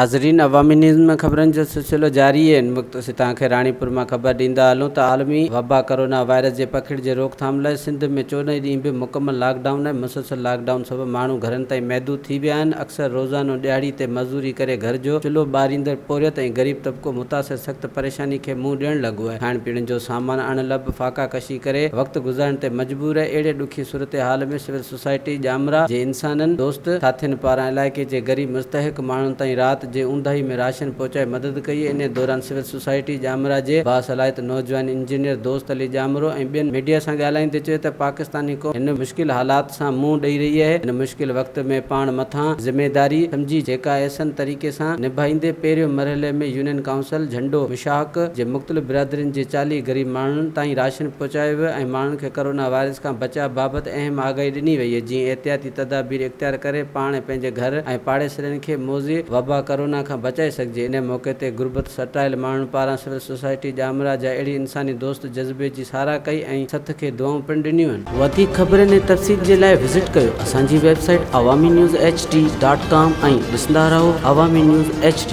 ناظرين عوامي نيوز ۾ خبرن جو سلسلو جاري آهي ان وقت اسين توهان کي راڻيپور مان خبر ڏيندا هلون ته عالمي وبا ڪرونا وائرس جي پکيڙ جي روڪٿام لاء سنڌ ۾ 14 ڏينهن به مڪمل لاڪ ڊائون ۽ مسلسل لاڪ ڊائون سبب ماڻهو گهرن تائين محدود ٿي ويا آهن اڪثر روزانو ڏهاڙي تي مزوري ڪري گهر جو چلهو ٻاريندڙ پورهيت ۽ غريب طبقو متاثر سخت پريشاني کي منهن ڏيڻ لڳو آهي کائڻ پيئڻ جو سامان اڻ لڀ فاقا ڪشي ڪري وقت گذارڻ تي مجبور آهي اهڙي ڏکي صورتحال ۾ سول سوسائٽي ڄامرا جي انسانن دوست ساٿين پاران علائقي جي غريب مستحق ماڻهن تائين رات جي اونداهي ۾ راشن پهچائي مدد ڪئي انهي دوران سول سوسائٽي ڄامرا جي باصلاحيت نوجوان انجنيئر دوست علي ڄامرو ۽ ٻين ميڊيا سان ڳالهائيندي چيو ته پاڪستاني قوم هن مشڪل حالات سان منهن ڏئي رهي آهي هن مشڪل وقت ۾ پاڻ مٿان ذميداري سمجهي جيڪا احسن طريقي سان نڀائيندي پهريون مرحلي ۾ يونين ڪائونسل جهنڊو مشاهڪ جي مختلف برادرين جي 40 غريب ماڻهن تائين راشن پهچايو ويو ۽ ماڻهن کي ڪرونا وائرس کان بچاء بابت اهم آگاهي ڏني وئي جيئن احتياطي تدابير اختيار ڪري پاڻ ۽ پنهنجي گهر ۽ پاڙيسرين کي موذي وبا ڪرونا کان بچائي سگهجي انهي موقعي تي غربت ستايل ماڻهن پاران سول سوسائٽي ڄامرا جا اهڙي انساني دوست جذبي جي ساراهه ڪئي ۽ سٿ کي دعائون پڻ ڏنيون. وڌيڪ خبرن ۽ تفصيل جي لاء وزٽ ڪيو اسان جي website Awami news H D dot com ۽ ڏسندا رهو عوامي نيوز ايڇ ڊي.